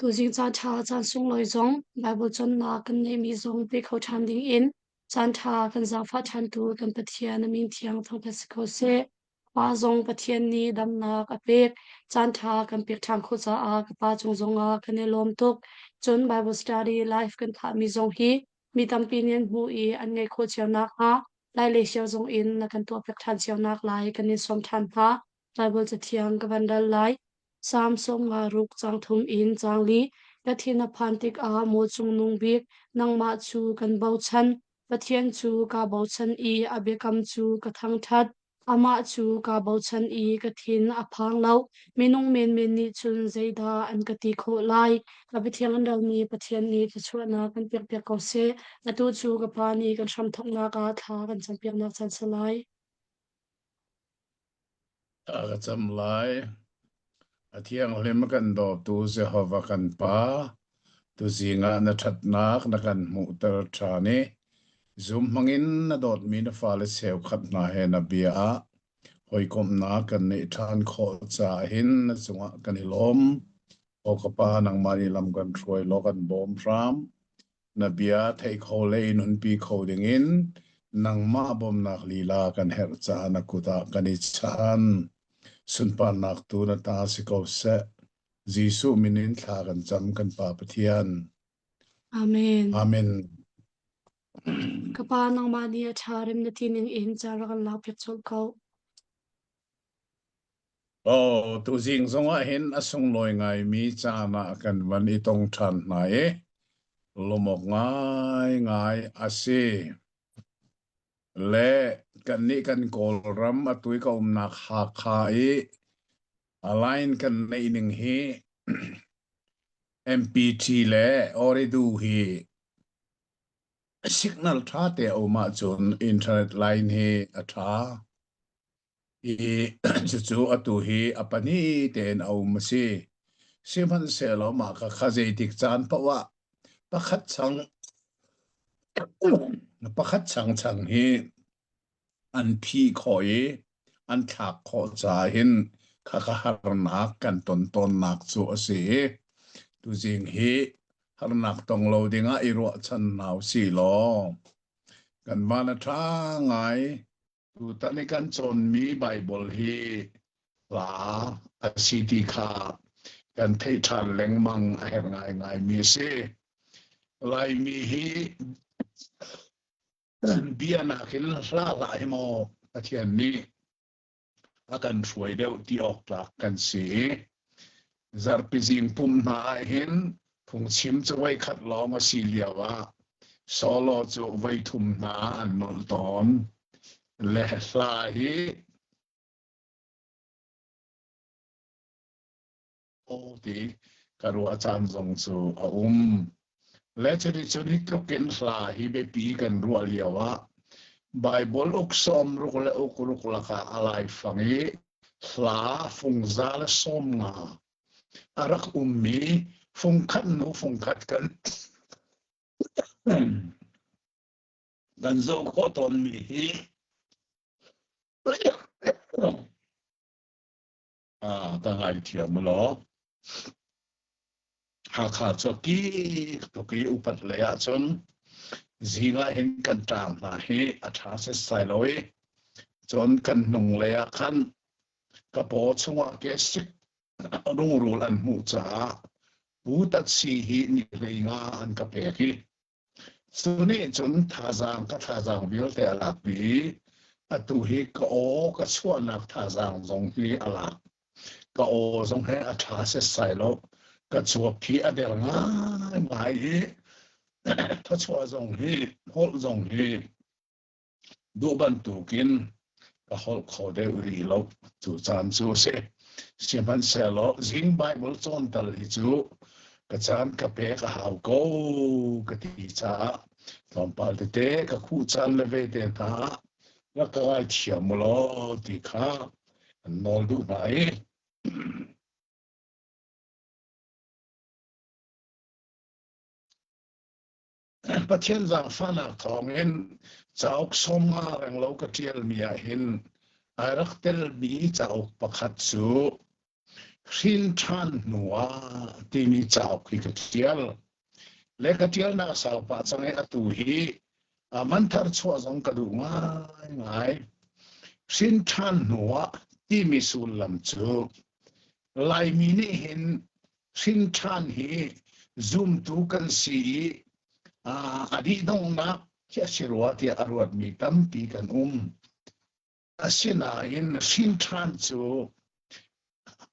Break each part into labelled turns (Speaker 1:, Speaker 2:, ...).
Speaker 1: Tuzing caan ṭha caan sunglawi zong Baibal cawnnak kan ngeihmi zong pe kho ṭhan dingin caan ṭha kan zaangfah ṭhantu kan Pathian a min thiang thangṭhat si ko seh. Pa zong Pathian nih damnak a pek. Caan ṭha kan pek ṭhan khawh caah ka pa cung zongah kan i lawm tuk. Cun Bible study live kan thahmi zong hi mi tampi nih an hmuh i an ngaih khawh cio nakhnga Lai le cio zong in na kan tuahpiak ṭhan cio nak lai kan in sawm ṭhan hna. Baibal Cathiang ka van dal lai. Salm 56 caang thum in caang li. Ka thin a phan tikah maw cungnung bik, nangmah cu kan bochan. Pathian cu kaa bochan i a biakam cu ka thangṭhat. Amah cu kaa bochan i ka thin a phang lo. Minung menmen nih cun zeidah an ka ti khawh lai? Ka biathiang an relmi Pathian nih thluachuahnak kan pekpiak ko seh. Atu cu ka Pa nih kan hramthawknak ah thla kan campiaknak caan si lai.
Speaker 2: A ka cam lai. A thianghlim a kan dawtu Jehovah kan Pa, tuzing ah na ṭhatnak na kan hmuhter ṭhan i zum hmangin na dawtmi na fale cheukhat hna he na bia ah hawikomhnak kan neih ṭhan khawh caah hin na cungah kan i lawm. Aw ka Pa, nangmah nih lam kan hruai law kan bawm hram. Na bia thei kho le i nunpi kho dingin nangmah bawmnak lila kan herh caah na kut ah kan i chan. Sunparnak tu na ta si ko seh. Jesuh min in thla kan cam kan Pa Pathian.
Speaker 1: Amen.
Speaker 2: Amen.
Speaker 1: Ka Pa nangmah nih a ṭha rem na ti ning in ca rak kan lakpiak colh ko.
Speaker 2: Oh, tuzing zongah hin a sunglawi ngaimi caan ah kan van i tong ṭhan hna i lawmawk ngaingai a si. Le kannih kan Kawlram atu i ka umnak Hakha i a line kan neih ning hi MPT le Ooredoo hi signal ṭha te a um ahcun internet line hi a ṭha. I cucu atu hi a pahnih tein a um a si. Sihmanhsehlaw mah kha kha zeitik caan paoh ah pakhat chang pakhat changchang hi an phih khawh i an thlak khawh caah hin khakha harnak kan ton tawnnak cu a si i tuzing hi harnak tong lo dingah i ruahchan hna usih law kan van a ṭha ngai. Tutan i kan cawnmi Baibal hi hla a si ti kha kan theih ṭhan lengmang a herh ngaingaimi a si. Laimi hi bianak in hla hlah hi maw Pathian nih a kan hruai deuh ti awk tlak kan si. Zarhpi zing pumh hna ah hin phungchim cu voikhat lawng a si lio ah solo cu voithum hna an nolh tawn. Le hla hi ti ka ruah caan zong cu a um. Le cuticun hi tluk in hla hi biapi kan ruah lio ah Baibal uk sawm ruk le uk ruk lakah a laifang i hla fungza le 50 a rak ummi fungkhat hnu fungkhat kan kan zoh khawh tawnmi hi Ah, ka ngaithiam law. Hakha cu kik tuk i upat lei ahcun zing ah hin kan ṭang hna hi a ṭha setsai lo i cun kan hnung lei ah khan ka paw chungah ke sik rungrul an hmuh caah pu tatsi hi ni 15 an ka pek i Cu nih cun thazaang ka thazaang vialte a lak dih i atu hi ka aw ka chuahnak thazaang zong hi a lak. Ka aw zong he a ṭha setsai lo. Ka cuap hi a der ngaingai i thawchuah zong hi holh zong hi Duh bantukin ka holh kho deuh rih lo. Cu caan cu a si. Sihmanhsehlaw zing Baibal cawn tal hi cu ka caan ka pek a hau ko ka ti caah tlawmpal tete ka khuh caan le ve te hna ah rak ka ngaithiam u law ti kha an nawl duh hna i Pathian zaangfahnak thawngin cauk 50 renglo ka ṭialmi ahhin ai rak telmi cauk pakhat cu. Hrin ṭhan hnuah timi cauk hi ka ṭial. Le ka ṭialnak a sau pah cang i atu hi man thar chuah zong ka duh ngaingai. Hrin ṭhan hnuah timi sullam cu Laimi nih hin hrin ṭhan hi zumtu kan si i a dih donghnak khi a si rua tiah a ruatmi tampi kan um. Asinain hrin ṭhan cu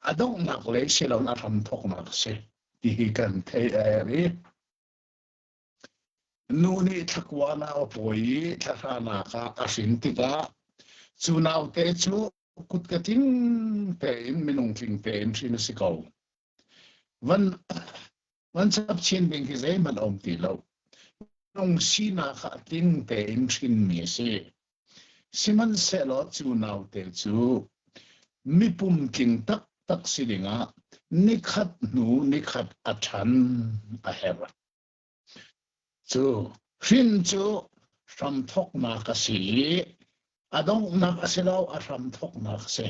Speaker 2: a donghnak lei si loin a hramthawknak a si ti hi kan theih a herh i nu nih thlakua nau a pawi i thlahranak ah a hrin tikah cu naute cu kutka tling tein minung tling tein hrin a si ko. Van van chap chin ding hi zeihmanh a um ti lo. Minung sinak ah tling tein hrinmi a si. Sihmanhsehlaw cu naute cu mipum tling taktak si dingah nikhat hnu nikhat a ṭhan a herh. Cu hrin cu hramthawknak a si i a donghnak a si lo, a hramthawknak a si.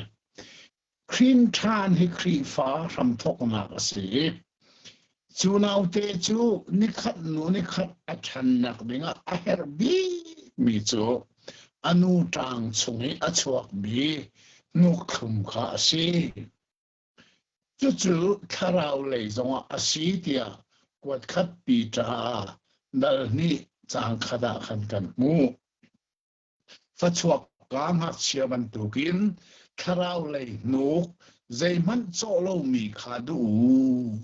Speaker 2: Hrin ṭhan hi Khrihfa hramthawknak a si i cu naute cu nikhat hnu nikhat a ṭhannak dingah a herh bikmi cu a nu ṭang chung i a chuakmi hnukthlum kha a si. Cucu thlarau lei zongah a si tiah kuatkhat Peter dal hnih caang khat ah khan kan hmuh. Fachuak ka ngakchia bantukin thlarau lei hnuk zeihmanh cawh lomi kha duh u.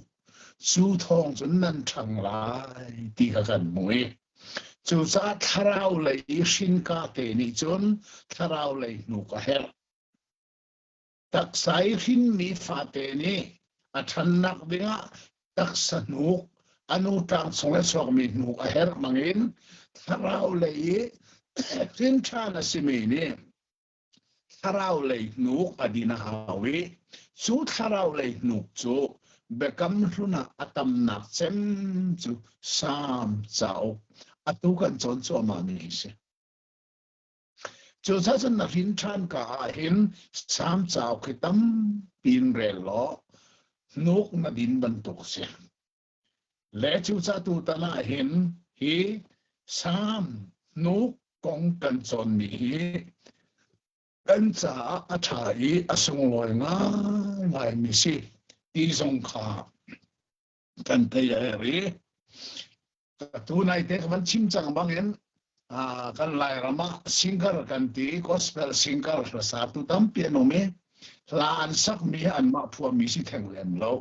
Speaker 2: Cu thawng cun nan ṭhang lai ti kha kan hmuh i cucaah thlarau lei i hrinka te nih cun thlarau lei hnuk a herh. Taksa i hrinmi fate nih a ṭhannak dingah taksa hnuk, a nu ṭang chung le chuakmi hnuk a herh bangin thlarau lei i hrin ṭhan a simi nih thlarau lei hnuk a din a hau i cu thlarau lei hnuk cu biakam hlun ah a tamnak cem cu Salm cauk atu kan cawn cuahmahmi hi si. Cucaah cun na hrin ṭhan ka ah hin Salm cauk hi tampi in rel law hnuk na din bantuk a si. Le cucaah tutan ah hin hi Salm hnuk kong kan cawnmi hi kan caah a ṭha i a sunglawi ngaingaimi si ti zong kha kan thei a herh i Tu naite ka van chim cang bangin kan Lairam ah singer kan ti gospel singer hlasatu tampi an um i hla an sakmi hi anmah phuahmi si theng lem lo.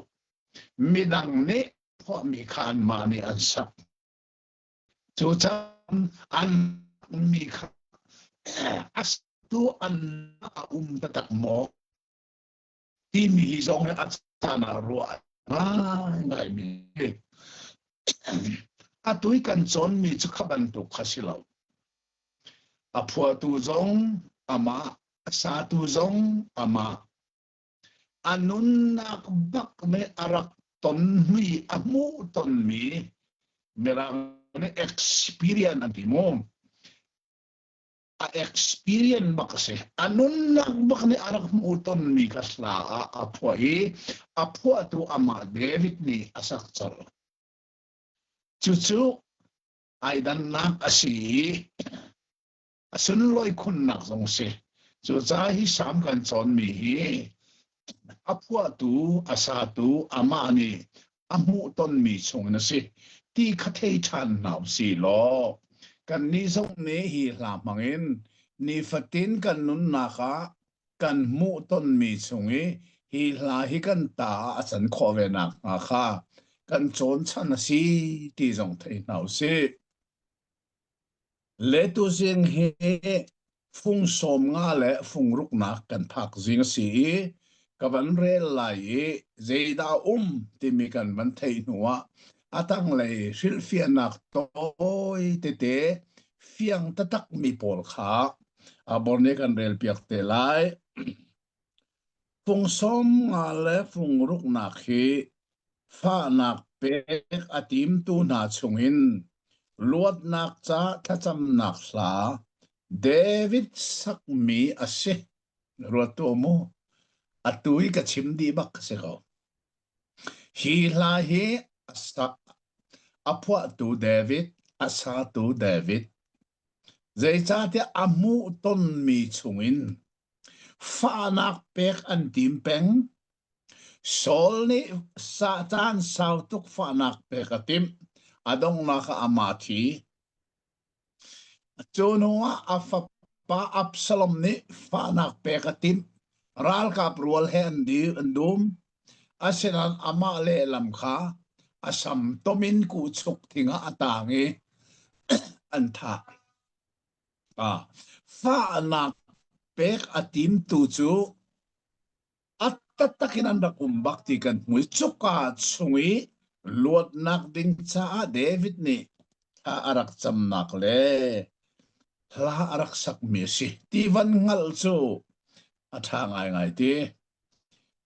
Speaker 2: Midang nih phuahmi kha anmah nih an sak. Cucaah an mi kha a tu an a um taktak maw timi hi zong hi a caan ah ruah ngaingaimi atu i kan cawnmi cu kha bantuk kha si lo. A phuahtu zong amah, a satu zong amah. A nunnak bak nih a rak tonmi, a hmuh tonmi Mirang nih experience an ti mu. A experience bak a si. A nunnak bak nih a rak hmuh tonmi kha hla ah a phuah i a phuahtu amah David nih a sak colh. Cucu ai dannak a si i a sunlawi khunnak zong a si. Cucaah hi salm kan cawnmi hi a phuahtu, a satu amah nih a hmuhtonmi chungin a si ti kha thei ṭhan hna u sih law kannih zong nih hi hla hmangin nifatin kan nunnak ah kan hmuhtonmi chung i hi hla hi kan ta ah a can khawh ve nakhnga kha kan cawn chan a si ti zong thei hna u sih. Le tuzing hi fung 15 le fung ruknak kan phak zing a si i ka van rel lai i zeidah a um timi kan van theih hnuah a tanglei hrilhfiahnak tawi tete fiang taktak mi pawl kha bor nih kan rel piak te lai. Fung 15 le fung ruknak hi fahnak pek a timtu hna chungin luatnak ca thlacamnak hla David sakmi a si. Ruat tuah mu. Atu i ka chim dih bak a si ko. Hi hla hi a sa a phuahtu David, a satu David. Zeicahtiah a hmuhtonmi chungin fahnak pek an tim peng. Saul nih caan sau tuk fahnak pek a timh. A donghnak ah amah a thi. Cu hnuah a fapa Absalom nih fahnak pek a timh. Ralkap rual he an dir an dum. Asinain amah lehlam kha a sam tom in kuhchuk thing ah a tang i an thah. Ah, fahnak pek a timtu cu a taktak in an rak um bak ti kan hmu i cuka chung i luatnak ding caah David nih thla a rak camnak le hla a rak sakmi a si ti van hngalh cu a ṭha ngaingai ti.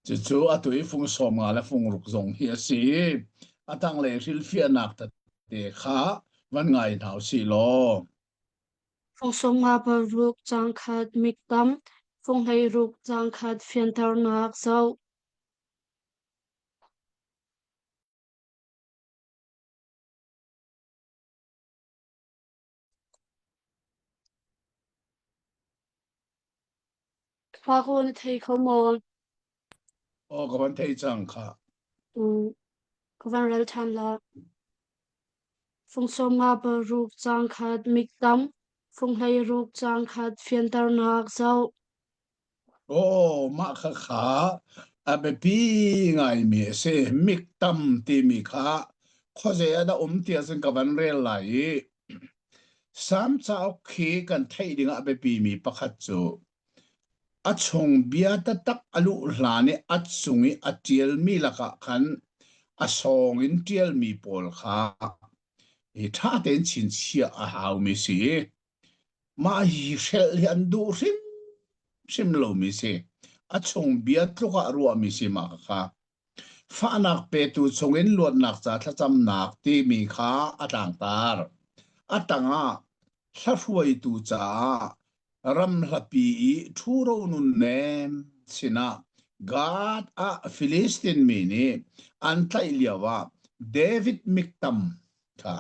Speaker 2: Cucu atu i fung 50 le fung ruk zong hi a si i a tanglei hrilhfiahnak tete kha van ngai hna usih law.
Speaker 1: Fung 50 paruk caang khat miktam, fung 16 caang khat fianternak zoh. Fa na thei kho maw?
Speaker 2: Aw ka van thei cang kha.
Speaker 1: Mm, ka van rel ṭhan la. Fung 50 paruk caang khat miktam, fung 16 caang khat fianternak zoh.
Speaker 2: Aw, mah kha kha a biapi ngaimi a si. Miktam timi kha khuazei ah dah um ti ahcun ka van rel lai i Salm cauk khi kan theih dingah a biapimi pakhat cu a chung bia taktak a luh hlan i a cung i a ṭialmi lakah khan a sawng in ṭialmi pawl kha hi ṭha tein chinchiah a haumi si. Mah hi hrelh hi an duh hrimhrim lomi si. A chung bia tluk ah ruahmi si mah kha. Fahnak petu chungin luatnak ca thlacamnak timi kha a tlangtar. A tangah hlahruaitu caah ramhlapi i ṭhuro nunnem sinah Gad ah Filistin mi nih an tlaih lioah David miktam kha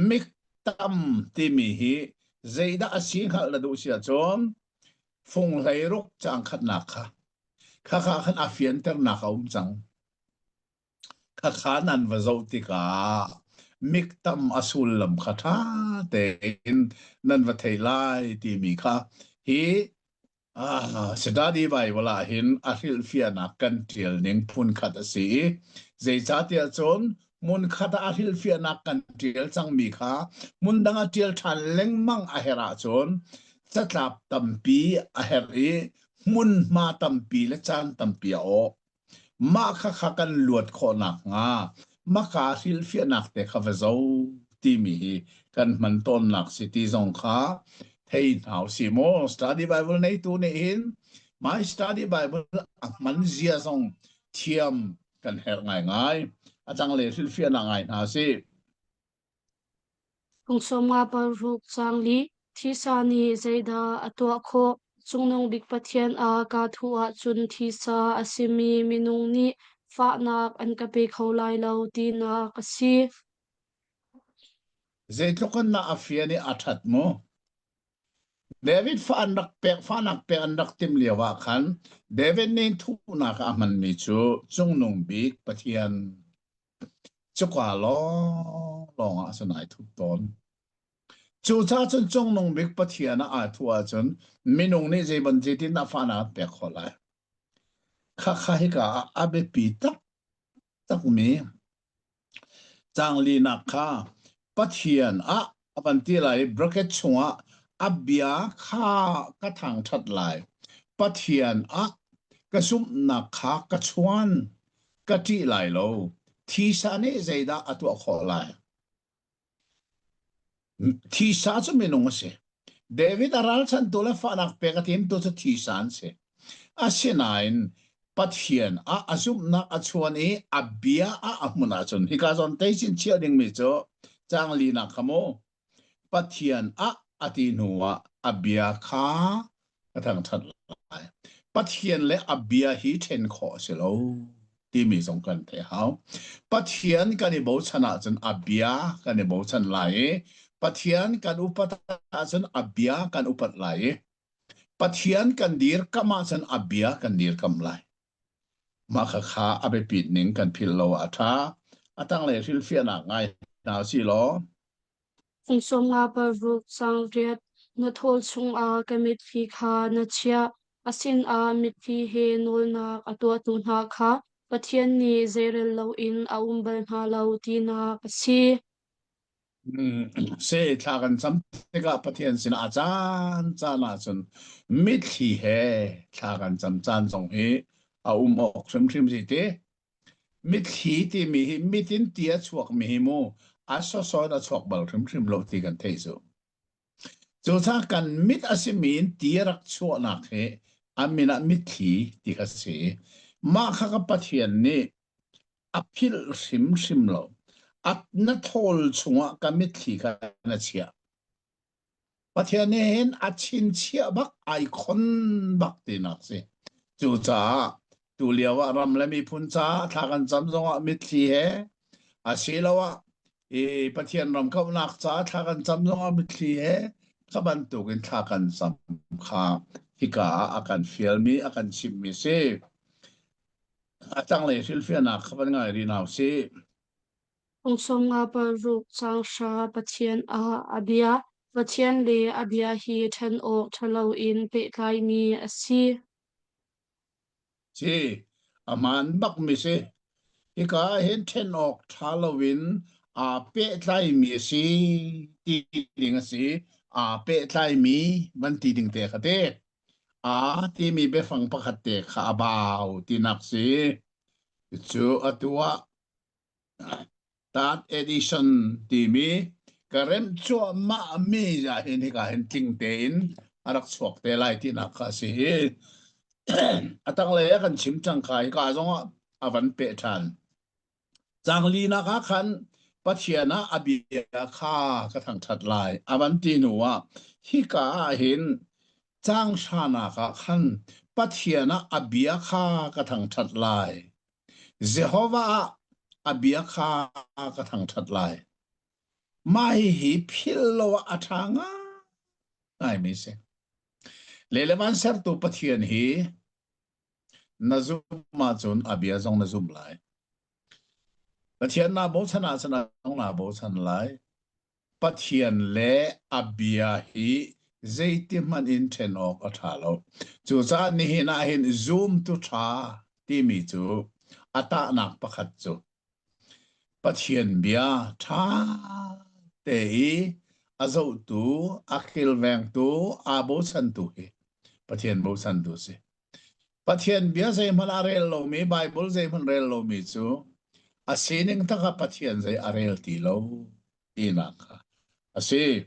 Speaker 2: miktam timi hi zeidah a si hngalh na duh si ahcun fung 16 caang khatnak kha Khakha khan a fianternak a um cang. Khakha nan va zoh tikah miktam a sullam kha ṭha tein nan va thei lai timi kha hi ah, Study Bible ah hin a hrilhfiahnak kan ṭial ning phunkhat a si i zeicahtiah cun hmunkhat ah a hrilhfiahnak kan ṭial cangmi kha hmundang ah ṭial ṭhan lengmang a herh ahcun catlap tampi a herh i hmunhma tampi le caan tampi a awh. Mah khakha kan luat khawh nakhnga maka hrilhfiahnak te kha va zo timi hi kan hman tawnnak si ti zong kha thei hna usih maw. Study Bible neitu nih hin My Study Bible a hman zia zong thiam kan herh ngaingai. A tanglei hrilhfiahnak ngai hna si.
Speaker 1: Kum 56 caang li thisa nih zeidah a tuah khawh? Cungnung Bik Pathian ah kaa thuh ahcun thisa a simi minung nih fahnak an ka pe kho lai lo tinak a si.
Speaker 2: Zeitluk in dah a fian i a ṭhat mu? David fa an rak pek fahnak pek an rak timh lio ah khan David nih thuhnak ah a hmanmi cu Cungnung Bik Pathian Cuka lawnglawng ah cun ai thup tawn. Cucaah cun Cungnung Bik Pathian ah aa thuh ahcun minung nih zei ban zeitindah fahnak an pek khawh lai? Khakha hika ah a biapi taktakmi caang linak kha Pathian ah a van ti lai i bracket chungah a bia kha ka thangṭhat lai. Pathian ah ka zumhnak kha ka chuan. Ka ṭih lai lo. Thisa nih zeidah a tuah khawh lai? Thisa cu minung a si. David a ralchanhtu le fahnak pek a timtu cu thisa an si. Asinain Pathian ah a zumhnak a chuan i a bia ah a hmun ahcun hika zawn te chin chiah dingmi cu caang linak kha mu Pathian ah a ti hnu ah a bia kha ka thangṭhat lai. Pathian le a bia hi ṭhen khawh a si lo. timi zong kan theih hau. Pathian kan i bochan ahcun a bia kan i bochan lai i Pathian kan upat ahcun a bia kan upat lai i Pathian kan dirkamh ahcun a bia kan dirkamh lai. Mah khakha a biapit ning kan philh lo ah a ṭha. A tanglei hrilhfiahnak ngai hna usih law.
Speaker 1: Kum 50 paruk sangriat na thawl chungah ka mitthli kha na chiah. A sinah mitthli he nawlnak a tuahtu hna kha Pathian nih zeirel loin a um bal hna lo tinak a si.
Speaker 2: Si thla kan cam tikah Pathian sinah a caan caan ahcun mitthli he thla kan cam caan zong hi a um awk hrimhrim si ti. Mitthli timi hi mit in ti a chuakmi hi mu a sawsawh in a chuak bal hrimhrim lo ti kan theih cu. Cucaah kan mit a simi in ti a rak chuahnak hi a min ah mitthli ti kha si. Mah kha ka Pathian nih a philh hrimhrim lo. A na thawl chungah ka mitthli kha na chiah. Pathian nih hin a chinchiah bak ai khon bak tinak si. Cucaah tu lio ah ram le miphun caah thla kan cam zongah mitthli he asiloah i Pathian ram kauhnak caah thla kan cam zongah mitthli he kha bantukin thla kan cam kha hika ah a kan fialmi a kan chimhmi si. A tanglei hrilhfiahnak kha van ngai rih hna usih.
Speaker 1: Kum 56 caang hra Pathian ah a bia. Pathian le a bia hi ṭhen awk ṭha loin pehtlaimi a si.
Speaker 2: Si, a hmaan bakmi si. Hika ah hin ṭhen awk ṭha loin aa pehtlaimi a si ti ding a si. Aa pehtlaimi van ti ding te kha te. Aa timi biafang pakhat te kha a bau tinak si. Cu atu ah Third edition timi ka remh cuahmahmi ah hin hika hin tling tein a rak chuak te lai tinak kha a si hi. A tanglei ah kan chim cang kha hika zong ah a van peh ṭhan. Caang linak ah khan Pathian ah a bia kha ka thangṭhat lai a van ti hnu ah hika ah hin caang hranak ah khan Pathian ah a bia kha ka thangṭhat lai. Jehovah ah a bia kha ka thangṭhat lai. Mah hihi philh lo ah a ṭha ngaimi a si. Le le van sertu Pathian hi na zumh ahcun a bia zong na zumh lai. Pathian naa bochan ahcun a zong naa bochan lai. Pathian le a bia hi zeitihmanh in ṭhen awk a ṭha lo. Cucaah nihin ah hin zumtu ṭha timi cu a tahnak pakhat cu Pathian bia ṭha te i a zohtu, a kilvengtu, aa bochantu hi Pathian bochantu a si. Pathian bia zeihmanh a rel lomi, Baibal zeihmanh rel lomi cu a sining tak ah Pathian zei a rel ti lo tinak kha a si.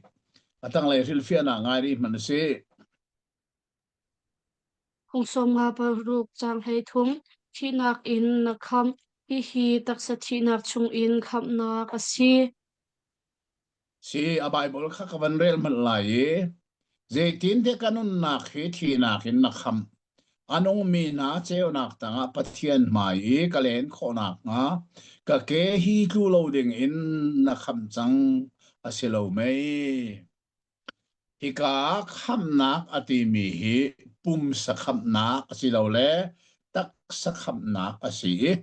Speaker 2: A tanglei hrilhfiahnak ngai rih hmanh a si.
Speaker 1: Kum 56 caang 13 Thihnak in na khamh. Hihi taksa thihnak chungin khamhnak a si.
Speaker 2: Si a Baibal kha ka van rel hmanh lai i zeitintiah ka nunnak hi thihnak in na khamh. A nungmi hna ceunak tangah Pathian hmai i ka len khawh nakhnga ka ke hi tlu lo ding in na khamh cang a si lo mei? Hika ah khamhnak a timi hi pumsa khamhnak asilole taksa khamhnak a si i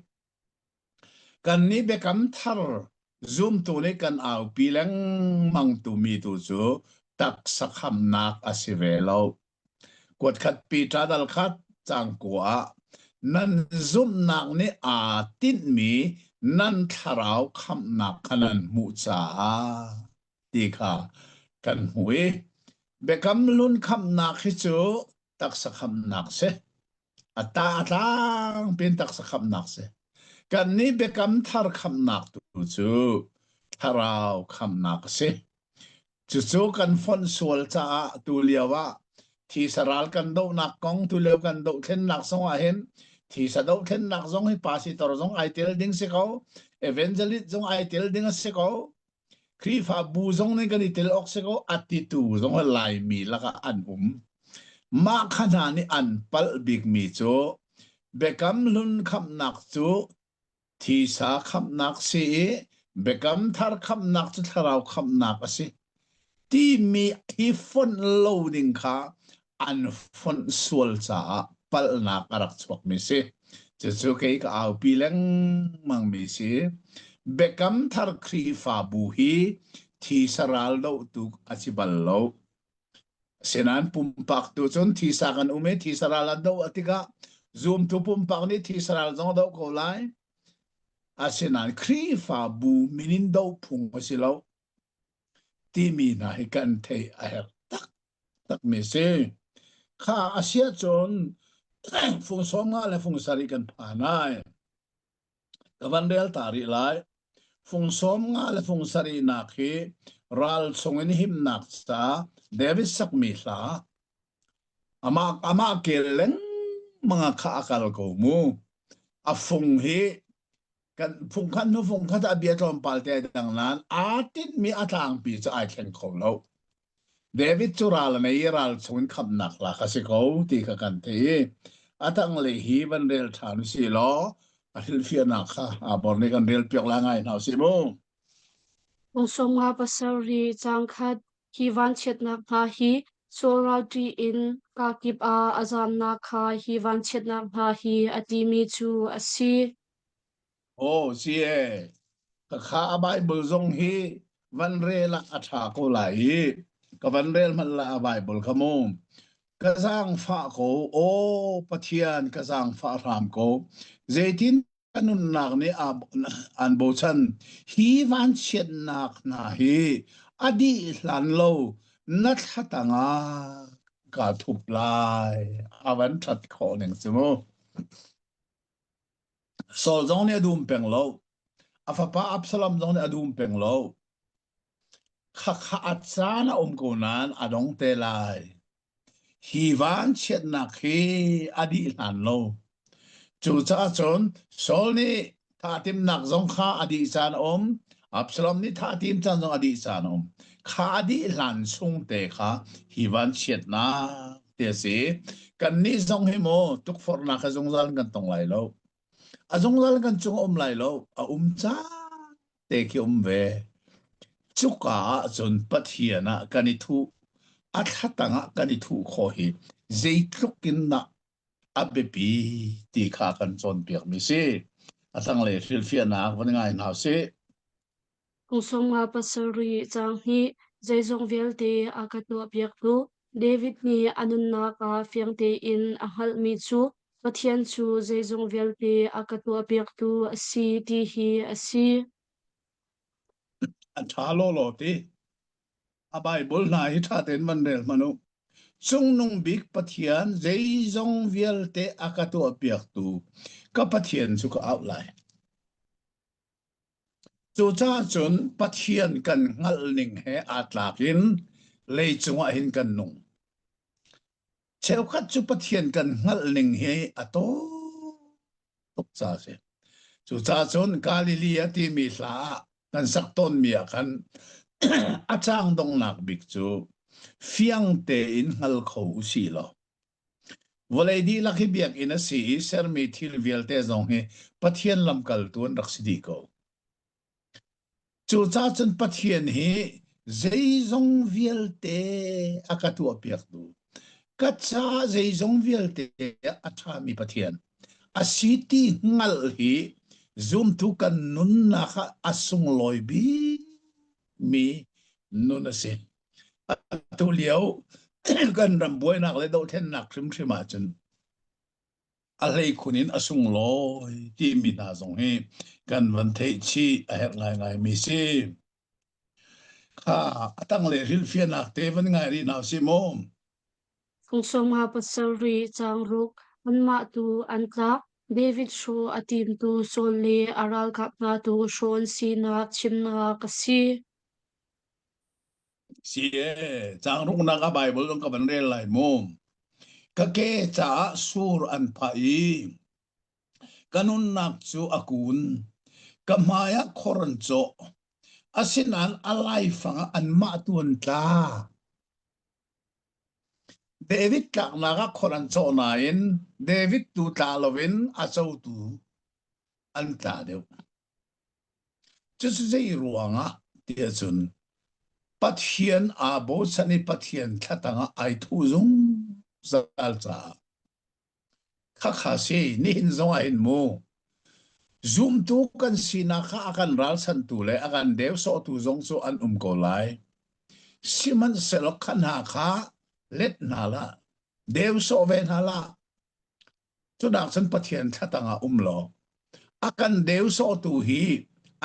Speaker 2: kannih biakam thar zumtu nih kan aupi lengmang tumi tu cu taksa khamhnak a si ve lo. Kuatkhat Peter dal khat caang kua ah nan zumhnak nih aa tinhmi nan thlarau khamhnak kha nan hmuh caah ti kha kan hmuh i biakam hlun khamhnak hi cu taksa khamhnak si. A ta a tlang pin taksa khamhnak si. Kannih biakam thar khamhnak tu cu thlarau khamhnak a si. Cucu kan fonh sual caah tu lio ah thisa ral kan dohnak kong tu lio kan dohthlennak zong ah hin thisa dohthlennak zong hi pastor zong ai tel ding si ko evangelist zong ai tel ding a si ko Khrihfabu zong nih kan i tel awk si ko a titu zong Laimi lakah an um. Mah kha hna nih an palh bikmi cu. Biakam hlun khamhnak cu thisa khamhnak si i biakam thar khamhnak cu thlarau khamhnak a si timi hi fonh lo ding kha an fonh sual caah palhnak a rak chuakmi si. Cucu kei ka aupi lengmangmi si. Biakam thar Khrihfabu hi thisa ral dohtu a si bal lo. Asinain pumpak tu cun thisa kan um i thisa ral an doh tikah zumtu pumpak nih thisa ral zong a doh ko lai. Asinain Khrihfabu min in doh phung a si lo timi hna hi kan theih a herh taktakmi a si. Kha a si ahcun fung sawm nga le fung sarih kan phan ai. Ka van rel ta rih lai. Fung sawm nga le fung sarihnak hi ral chungin himnak ca David sakmi hla amah amah kel lengmang ah kha a kal ko mu. A fung hi kan fung khat hnu fung khat a bia tlawmpal te ai dang nain aa tinhmi a tlangpi cu ai thleng kho lo. David cu ral a nei i ral chungin khamhnak lak a si ko ti kha kan theih i a tanglei hi van rel ṭhan u sih law a hrilhfiahnak kha aa bor nih kan rel piak lai ngai hna usih mu.
Speaker 1: Kum pasarih caang khat hi vanchiatnak hna hi sual ralṭi in kakip ah a zamnak kha hi vanchiatnak hna hi a timi cu a si.
Speaker 2: Aw si ee. Khakha a Bible zong hi van rel ah a ṭha ko lai i ka van rel hmanh la a Bible kha mu. Ka zaangfah ko, aw Pathian ka zaangfah hram ko. Zeitin ka nunnak nih aan bochan. Hi vanchiatnak hna hi a dih hlan lo na thla tangah kaa thup lai. A van ṭhat khawh ning si mu. Saul zong nih a dum peng lo. A fapa Absalom zong nih a dum peng lo. Khakha a caan a um ko nain a dong te lai. Hi vanchiatnak hi a dih hlan lo. Cucaah cun Saul nih thah timnak zong kha a dih caan a um. Absalom nih thah tim caan zong a dih caan a um. Kha a dih hlan chung te kha hi vanchiatnak ti a si. Kannih zong hi mu tukforhnak kha zungzal in kan tong lai lo. A zungzal kan cung a um lai lo. A um caan te khi um ve. Cuka ah cun Pathian ah kan i thuh, a thlatang ah kan i thuh khawh hi zeitluk in dah a biapi ti kha kan cawnpiakmi si. A tanglei hrilhfiahnak van ngai hna usih.
Speaker 1: Kum 57 caang hnih zeizong vialte a ka tuahpiaktu David nih a nunnak ah fiang tein a hngalhmi cu Pathian cu zeizong vialte a ka tuahpiaktu a si ti hi a si.
Speaker 2: A ṭha lawlaw ti. A Baibal hna hi ṭha tein van rel hmanh u. Cungnung bik Pathian zeizong vialte a ka tuahpiaktu ka Pathian cu ka auh lai. Cucaah cun Pathian kan hngalh ning he aa tlak in leicung ah hin kan nung. Cheukhat cu Pathian kan hngalh ning hi a taw tuk ca a si. Cucaah cun Galilee a timi hla ah kan sak tawnmi ah khan a caang donghnak bik cu fiang tein hngal kho u sih law Vawlei dihlak hi biakinn a si i sermi thil vialte zong hi Pathian lamkaltu an rak si dih ko. Cucaah cun Pathian hi zeizong vialte a ka tuahpiaktu, ka caah zeizong vialte a ṭhami Pathian a si ti hngalh hi zumtu kan nunnak ah a sunglawi bikmi nun a si. Atu lio kan ram buainak le dohthlennak hrimhrim ahcun a hleikhun in a sunglawi timi hna zong hi kan van theih chih a herh ngaingaimi si. Kha a tanglei hrilhfiahnak te van ngai rih hna usih mu.
Speaker 1: Kum 57 caang ruk anmah tu an tlak. David hrawh a timtu Saul le a ralkap hna tu hrawn sinak chimnak a si.
Speaker 2: Si ee, caang ruknak ah Baibal zong ka van rel lai mu. Ka ke caah sur an phah i ka nunnak cu a kun. Ka hmai ah khor an cawh. Asinain a laifang ah anmah tu an tla. David tlaknak ah khor an cawh nain David tu tla loin a cotu an tla deuh. Cucu zei ruangah tiah cun Pathian aa bochan i Pathian thlatang ah ai thuh zungzal caah Khakha si, nihin zong ah hin mu. Zumtu kan sinak kha a kan ralchanhtu le a kan deu-sawhtu zong cu an um ko lai. Sihmanhsehlaw kha hna kha let hna hlah, deu-sawh ve hna hlah. Cunak cun Pathian thlatang ah um law, a kan deu-sawhtu hi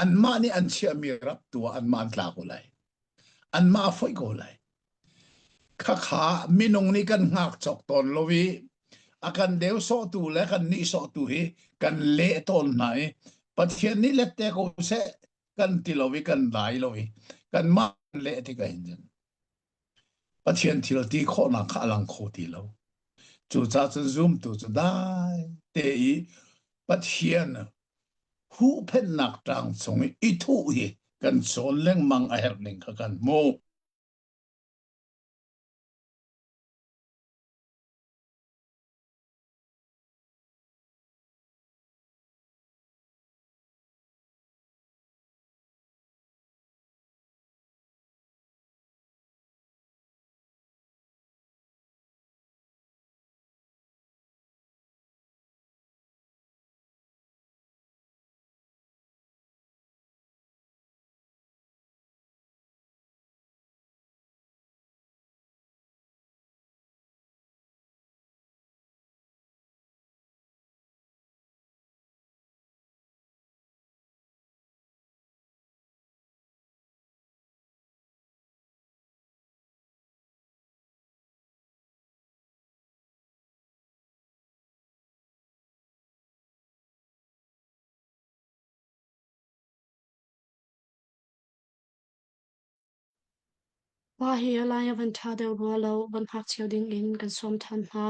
Speaker 2: anmah nih an chiahmi rap tu ah anmah an tla ko lai. Anmah a foih ko lai. Khakha minung nih kan hngak cawk tawn lo i a kan deu sawhtu le kan nihsawhtu hi kan leh tawn hna i Pathian nih let te ko seh kan ti lo i kan dai lo i kanmah leh tikah hin cun Pathian thil ti khawhnak kha a lang kho ti lo. Cucaah cun zumtu cu dai te i Pathian huhphenhnak ṭang chung i i thuh hi kan cawn lengmang a herh ning kha kan hmuh.
Speaker 1: Pa hi a lai a van ṭha deuh rua lo, van hngakchia dingin kan sawm ṭhan hna.